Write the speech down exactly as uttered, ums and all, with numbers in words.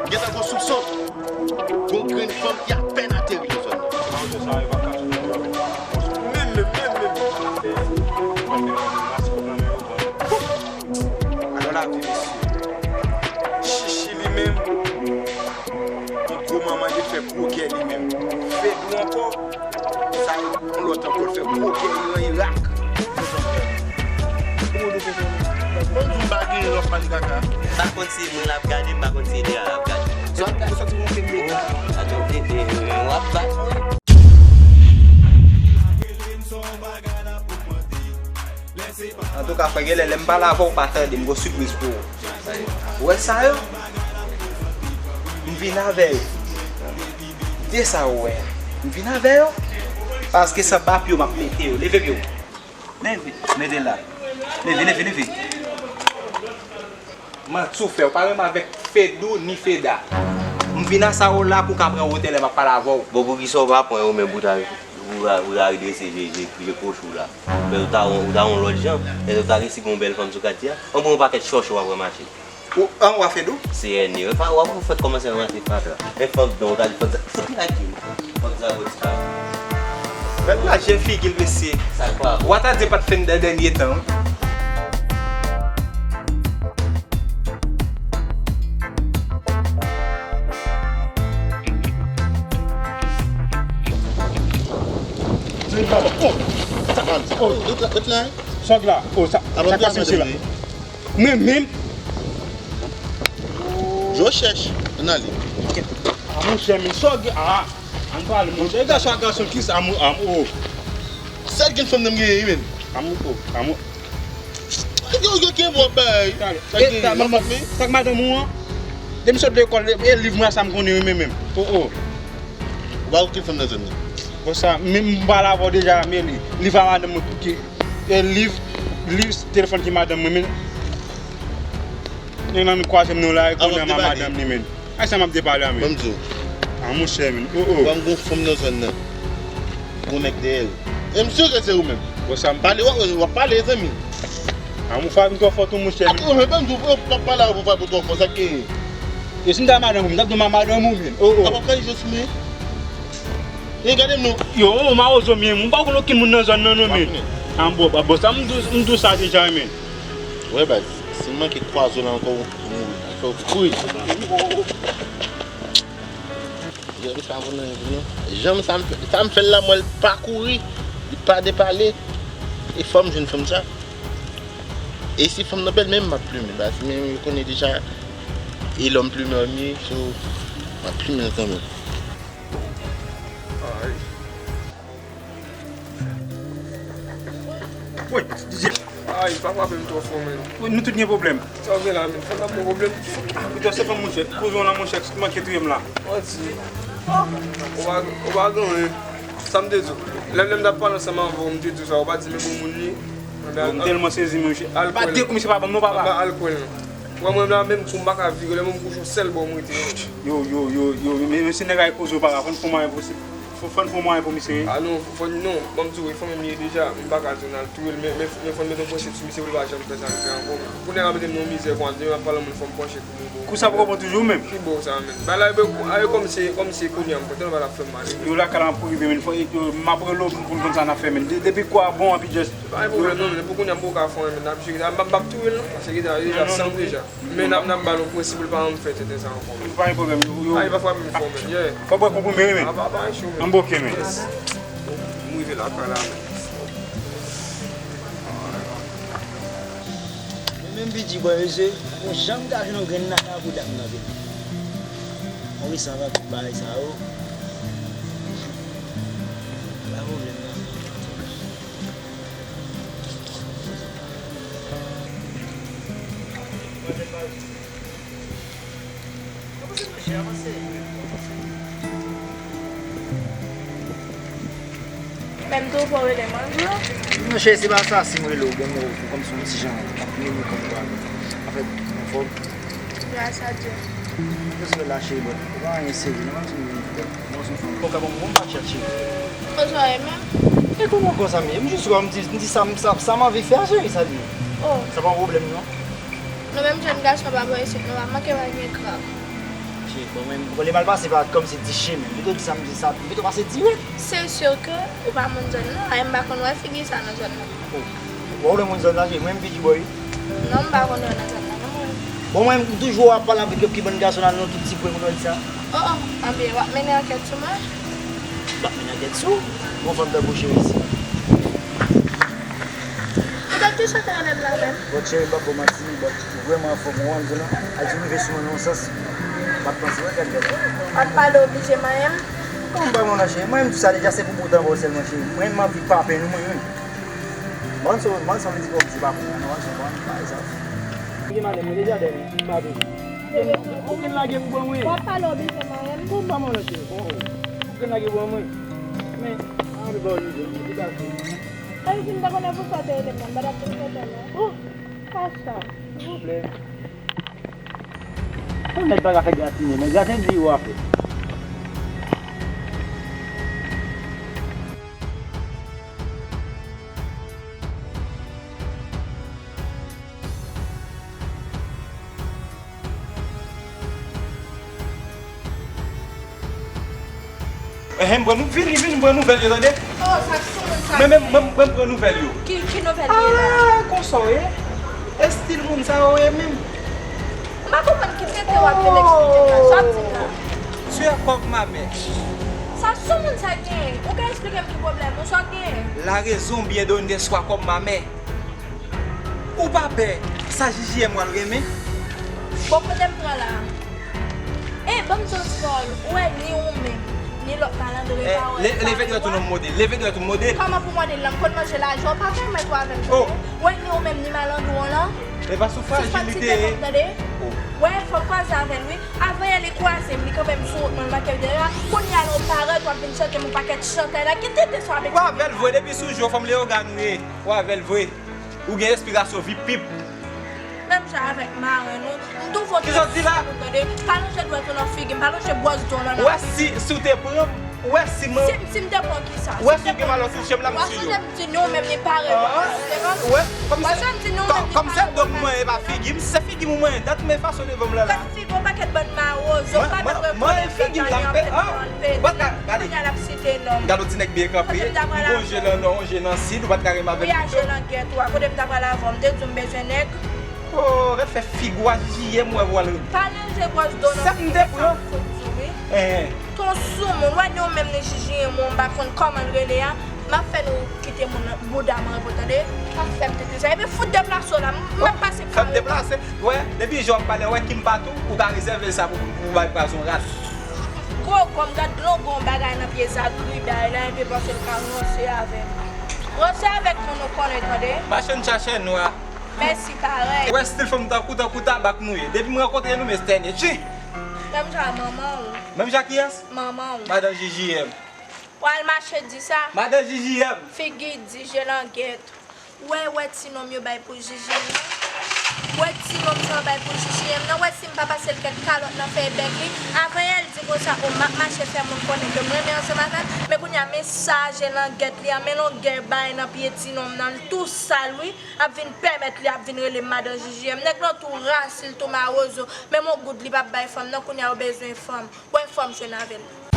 Gentan gon soupson. Gon grenn fanm ki apèn ateri nan zòn nan. Menm, menm, menm, menm. Alò lavi, mesye. Chichi li menm. Yon gwo manman, li fè gwo kè li menm. Fedou ankò. Sa yon lòt ankò, l fè gwo kè Iran Irak. Bon, nou pa gen lòt pale kaka. M pa konn si mwen l ap gade, m pa konn si Edgar l ap gade. Sòti, sòti, mwen fè mega. Atò, e, e, e, w ap bat mwen. Antouka, frè, genlè lè m pale avè w, w pa tande, m gon sipriz pou ou. Ou wè sa yo? M vin avè yo. De sa ou wè a. M vin avè yo. Paske se anba pye w m ap mete yo. Leve pye w. Leve. Mete la. Leve, leve, leve. Manti w fè. Ou pa menm avèk Fedou ni Feda. M vin a sa yo la pou w ka pran wotè lè m ap pale avè w. Bon, poukisa w pa pran yo menm pou ta, pou ta, pou ta redrese je, je, je kwoch ou la? Men ou ta, ou ta yon lòt jan. Lè ou ta resi gen yon bèl fanm sou katye a. Ann pran yon pakèt chòch ou ap ranmase. Ou an w a Fedou? Se ènmi. Fatra, w ap fèt kòmanse ranmase fatra. Men fòk don, w ta di fòk sa, fòk sa, fòk sa, fòk sa. Mèt la, jen figi l, mesye. Sa l pa bon. W a ta di pa t fè n dè dènye tan. Sa k la? Oh, sa, sa k la? Oh, sa, sa k pase, mesye la? Mwen menm. Jòchèch, ann ale. A, monchè, men sa w gen, a, ann pale, monchè. Gason ak gason, ki sa, mo, a, o. Sèl grenn fanm nan m genyen, wi, men. A, mo, o, a, mo. Yo, yo, kenbe w ap bay. Sa k gen, sa k madanm ou an? Depi m sot lekòl, e, e liv mwen sa m konnen, wi, men menm. O, o. Ou pa okenn fanm nan zòn nan? Bon, sa, men m pale avè w deja, men li, liv a madanm mwen ki, e, liv, liv telefòn ki madanm mwen, men. Nèg nan kwaze m nan la, e konnen a madanm li, men. Ay, sa m ap depale a, men. Ban m di w. A, monchè, men. O, o. Ban m gon fanm nan zòn nan. Gon nèg dèyè l. E m sire se ou menm. Bon, sa m pale, w ap, w ap pale, zanmi. A, mou fè m twò fò tou, monchè, men. Atò, men ban m di w, w ap pale avè w twò fò, sa k genyen? E si m ta madanm ou, m t ap di w m a madanm ou, men. O, o. A, w ap pale jòs, men. E gade m non. Yo, o, mawozo, men. M pa konn okenn moun nan zòn nan, non, men. A, m bon, bon, sa m di w, m di w sa deja, men. Wè, baz, si m manke kwaze w la ankò, ou mouri. Fè w kouri. Yo, li pa bon nan vi non. Jan sa m fè, sa m fè l la, mwen, li pa kouri, li pa depale. E fò m jwenn fanm sa. E si fanm nan bèl, men m ap plimen, baz, men yo konnen deja, e lòm plimen anmye, so, m ap plimen l kanmenm. Ay. Woy, D J. Ay, pa frape m twò fò, men. Woy, nou tout gen pwoblèm. Sa w gen la, men? Fanm nan pran pwoblèm. Ah, pito se fanm, monchè. Kouzon la, monchè, ki manke touye m la. Manti. Ou pa, ou pa gen anyen. Sa m te di w. Lè, lè m t ap pale ansanm avè w, m te di w sa, ou pa di men bon moun li. Yo, m tèlman sezi, monchè. Al kwè l. Misye pa ban m non, papa. Al kwè l non. Ou wè mwen la menm kou m pa ka vire, lè mwen m kouche yon sèl bò m rete. Yo, yo, yo, yo, men, men se nèg a koze w, papa, fò n fè mwayen pou, fò, fò n fè mwayen pou misye. Ah non, fò, non, ban m di w, e fanmi m ye deja, m pa ka di w n al touye l, men, men, men fò n mete yon pwensip sou misye pou l pa janm fè sa l fè ankò. Kounye a l ap mete m nan mizè, konsa, demen m ap pale moun fò m panche kou m. Kou sa poko bon toujou menm. Ki bò sa menm? Bagay la, a, e kòm se, kòm se kounye a m kontan, bagay la ap fè m mal. Yo lakay la pou rive, men fò, yo, m ap rele w pou n konn sa n ap fè, men. De-, depi kou a bon, anpi just. Pa gen pwoblèm non, men pou kounye a m poko ka fè anyen, men n ap jere sa. M p ap, m p ap touye l non, paske li deja, li deja sanm deja. Men n ap, n ap ba l yon pwensip pou l pa janm fè tenten sa ankò. Pa gen pwoblèm, yo, yo. A, li pa frape m fò, men, yeah. Fò bwè konprimé wi, men. A, pa, pa gen cho, men. An bòke, men. Yes. M rive lakay la, men. Mwen menm, Bidji bwè, mesye, mwen janm ka jwenn yon grenn nana pou dat m nan, tande. Mwen resan avèk tout bagay sa yo. Pa pwoblèm nan. Menm tou fò rele m anjou. Monchè, se pa sa, si m rele w, bon, m wè w kòmsi yon ti jan ap mimi kòm kwa. Anfèt, anfòm. Gras a Dye. Jis rele la, cheri, bon. Ou pa anyen serye, non, menm si m vin fè. Bon, se yon fanm. Bon, bon, bon, pa chèche. Konsa w ye menm? E kòman konsa m ye? M jis wè, m di, m di sa, sa, sa m anvi fè a, cheri, sa l ye. Oh. Sa pa yon pwoblèm, non. Nou menm jèn gason pa bò isit, nou pa manke pa gen krav. Bon, mwen, bon, li mal pase pa kòmsi di chemen. M pito di sa, m di sa, m pito pase dirèk. Se si ke ou pa moun zòn nan, e m pa konn wè figi sa nan zòn nan. Oh. Bon, ou lè moun zòn nan, mwen m piti bò wi. Non, m pa konn yo nan zòn nan, non, mwen. Bon, mwen, m toujou ap pale avèk yo, ki bann gason nan, nou tout ti pwen moun wè di sa. Oh, oh, anben, w ap mennen ankèt sou mwen? M ap mennen ankèt sou ou? Yon fanm tankou w cheri isi. Ou t ap ki chante anlè m la menm? Bon, cheri, m p ap ba w manti, bon, ou vrèman anfòm, ou konprann sa m di w la? Ayiti rive sou mwen nan yon sans, m pa t panse, wè, gad, gad. W ap pale oblije manyen m? Kòman m pa manyen w, cheri? Manyen m di sa deja, se pou bout anba w sèlman, cheri. Mwen, m anvi pa penn ou, mwen menm. Bon, so, bon, sa vle di, bon, se pa pou mwen, non, bon, bon, pa sa. Ou gen madanm, ou deja dèyè, m pa bezwen. Ou gen lage pou ban mwen. W ap pale oblije manyen m? Bon, m pa manyen w, cheri, bon, ou gen lage pou ban mwen. Men, anvi ba w lide, m te ka fè. Ay, si m te konnen pou sa w te rele m nan, m pa t ap vin sòti non. Oh! Sa sa? Silvouplè. Yon nèg pa ka fè gratine, men gratine di yo a fè. Enhen, m pran nou-, vini, vini, m pran nouvèl yo, tande? Oh, sa ki sou moun sa? Mwen menm, mwen, mwen pran nouvèl yo. Ki, ki nouvèl ki la? Ah, konsa w ye? Estil moun sa yo ye menm? M pa konprann ki tenten w ap vin eksplike m la. Sa w ap di m la? Tu es comme ma mère. Sa sou moun sa genyen? Ou ka eksplike m ki pwoblèm ou, sa w genyen? La raison bien donnée soit comme ma mère. Ou pa pè sa J J M pral renmen? Bon, kote m pran la? Eh, ban m di w ti pawòl, ou wè ni ou menm, ni lòt malandren pa wè. Leve dwèt ou non m mòde, leve dwèt ou m mòde. Kòman pou mòde l la? M konn manje lajan w, pa fè mèt ou avè m, tande? Ou wè ni ou menm, ni malandren w lan. E pa sou frajil li te ye. Sispann site non m, tande? Ou wè, fò m kwaze avè l, wi. Avan yè li kwaze m, li kanpe m sou wout mwen, l make m dèyè a. Kounye a la, ou parèt, w ap vin chante m yon pakèt chantay la. Ki tenten sa w ap eksplike m la? Ou avè l vre, depi sou jou, fanm Leyogàn ou ye. Ou avè l vre. Ou gen respirasyon vipip. Menm jan avèk marenn ou, m tou vo tande. Kisa w di la? Pa lonje dwèt ou nan figi m, pa lonje bwòs do w lan nan figi m. Ou wè si, si w te pran m, ou wè si man. Si, si m te pran kisa? Ou wè si w gen malè touche m la, m tiye w. Ou wè, kòm se, kòm se do m manyen, e pa figi m, se figi m ou manyen, dat men fason devan m la la. Figi yon pakèt bann mawozo, pa menm rekonèt figi m la, m pè, ah, gade. Kounye a l ap site non m. Gade yon ti nèg byen kanpe, m gonje nan nò, gonje nan sid, ou pa t ka renmen avè m pito. Wi, a je langèt ou a, kote m ta pral avè w, m te di w m bezwen nèg. Oh, rèd fè figi w a J J M wè vwal. Pa lonje bwòs do w nan figi m, sa m fout di w, wi. Ton soumoun, wè ni ou menm ni J J M ou, m pa konn kòman l rele a, m ap fè nou kite moun bouda m anrepo, tande? Pa fè m tenten sa. Epi fout deplase w la, m, m ap pase kare w. Fè m deplase? Wè, depi jan w ap pale, wè Kim Patou, ou ka rezève sa pou, pou bay pwazon rat. Gwo gonm, gad longon bagay nan pye sa, gribay la, epi panse l ka ranse avè m. Ranse avèk moun ou konnen, tande? Mache n chache nwa. Mèsi, parèy. Wè stil fanm tankou, tankou tabak nou ye. Depi m rankontre nou, m estène. Tchi! Menm jan a manman w. Menm jan kiyès? Manman w. Madan J J M. W al mache di sa. Madan J J M. Figi di, je langèt. Wè, wè ti nonm yo bay pou J J M nan. Wè ti nonm sa yo bay pou J J M nan. Wè si m pa pase l kèk kalòt nan fèy bèk li. Avan yè l di konsa, o, m ap mache fè moun konnen ke m renmen ansanm avè l. Men kounye a, men sa je langèt li a, men longè bay nan pye ti nonm nan. L tou sal, wi. Ap vin pèmèt li ap vin rele m madan J J M. Nèg lan tou rasi, l tou mawozo. Menm yon goud li p ap bay fanm nan, kounye a yo bezwen fanm. Wè fanm jwenn avè l.